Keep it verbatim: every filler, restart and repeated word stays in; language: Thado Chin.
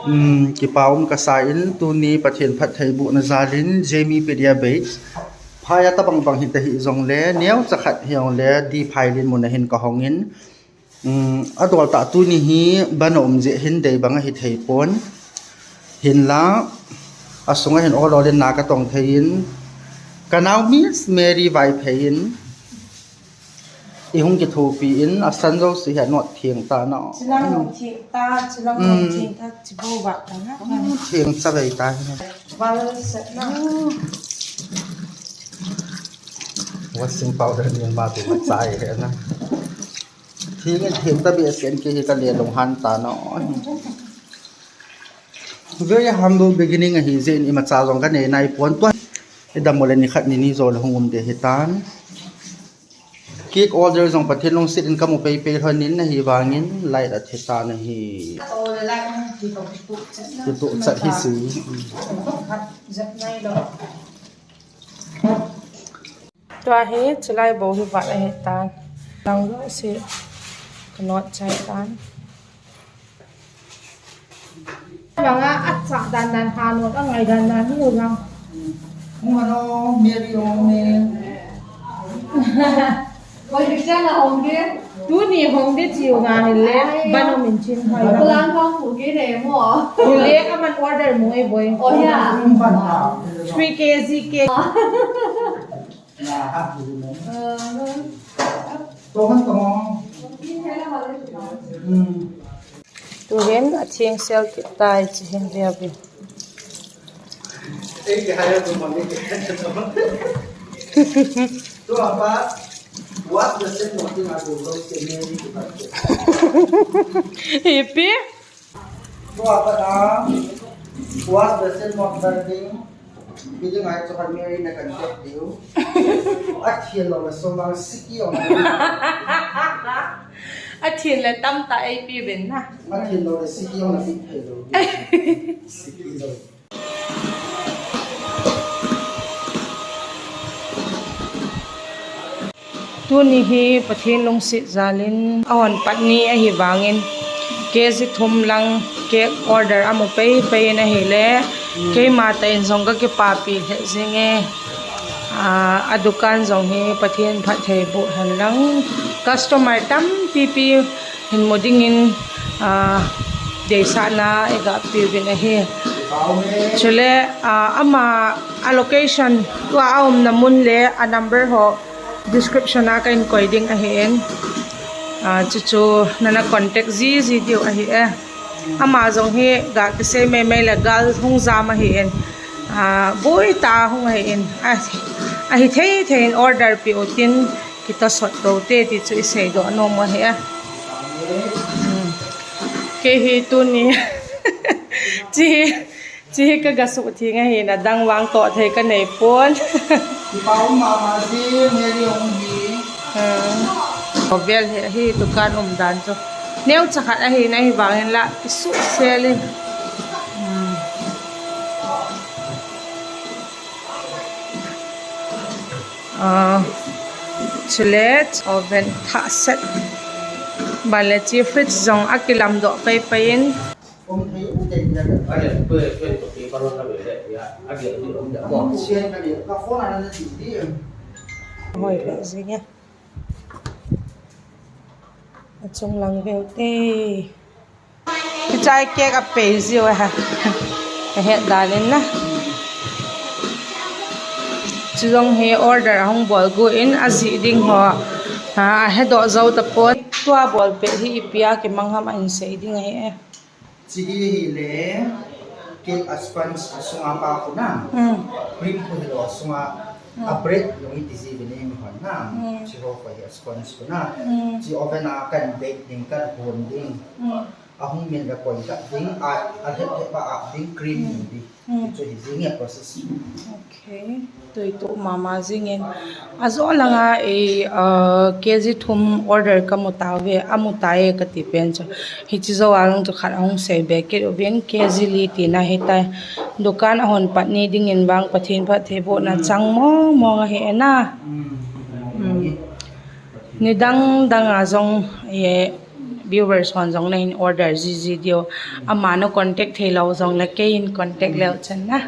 Um, kipa um kasa in tuni Pathen phattheibohna jal in Jamie Pedia Bake. Phai a tabang bang hita hih jongle, neocha khat hijongle, D. Phailin mun a hin kahong in. Um, adol tah tuni hi ban a um jeh hin dei bang ahi thei pon. Hinla, asunga hin ol ol in na katong thei in. Kanao Miss Mary Vaiphei in. Ihung kithopi in, asan jouse hi anot theng ta na. Chilang nong theng ta, chilang nong theng ta, chibo ba ta na. Theng chavei ta hi. Val set na. Washing powder ni ma tu ma chai he na. Theng in theng ta behseh in kei hi kale lunghan ta na. Very humble beginning ahi jeh in imacha jong kanei nai pon tua. Idam u le nikhat nini jou le hung um ding ahitan. Cake order jong Pathen lungset in kamu peipei lhon in ahivangin light athi tan ahi. Kituh chat hi si. Tua hi chulai bou hi vat ahitan. Lang jouse kanot chai tan. Banga acha dan dan ha no ka ngai dan dan hi lo lang. Mano, Mary Ong ne. Koi Christian a hong de. Tuni hong de chiu nga hi le. Ai, bano min chin hoi. Kulang kong pu ke ne mo. Hi le aman order mo e boi. Oh ya. Three K G cake. Tuhin atheng sel kit tai chi hin via vin. Ipi? Tua pa da, wash basin mop dar ding. Biding ai chu kan Mary na kan tek diu. Athil lo na sumang siki ong. Athil le tam ta A P bin na. Athil lo na siki ong na pi thei lo. Siki lo. Tuni hi Pathen lungset jal in ahon pat ni ahivangin K G thum lang cake order amu peipei in ahile keima tah in jong kakipapi lheh jing e. Ah, adukan jong hi Pathen phattheiboh hen lang customer tampipi hin mu dingin, ah, deisahna eiga peuvin ahi. Chule, ah, ama a location tua aumna mun le a number ho description a ka inkoi ding ahin. Ah, chuchu nana contact jiji diu ahi e. Ama jong hi ga kisei meimei le gal hung jam ahin. Ah, boi ta hung ahin. Ah, ahi thei thei in order pe utin kitosot to te ti chu iseidoh nom ahi e. Hmm. Kei hi tuni. Chi Chi hi ka ga suh theng ahi na dang vang toh thei ka nei pon. Kipa um mama jing, Mary Ong hi. Hmm. Khovel hi, hi dukan um dan chu. Neocha khat ahi na hivangin la kisuh sel in. Hmm. Ah, chule oven thah set. Ban le chi fridge jong akilam doh peipei in. Hoi lheh jing e. Achung lang veu te. Kichai cake apei jiu ahi. Kahet dan in na. Chujong hi order ahung bol gu in ajih ding ho. Ha, ahedoh jou tapon. Tua bol pet hi ipi a kimang ham ahin sei ding ahi e. Chi hi hile, cake a sponge asunga pa khu na. Hmm. Cream khu hilou asunga, hmm, a bread jong iti ji ve ni mi hon na. Hmm. Chi ho khu hi a sponge khu na. Hmm. Chi oven a kan bake ding, kan hun ding. Hmm. Ahung min le koi kat ding, a, alhep lhep a ap ding, cream, hmm, ding. Hmm. Chu hi jing e process. Okay. Tuitu mama jingin. Ajo langa, eh, ah, K G thum order kamu tauve, amu tai kati pen chu. Hichi jou a jong chu khat ahung sei be kit uvin K G li tina hitai. Dukan ahon pat ni dingin vang Pathen phattheibohna chang mong mong ahi e na. Hmm. Nidang dang a jong, eh, Viewers hon jong nahin order jiji diu. Ama na contact theilou jongle keiin contact leu chan na.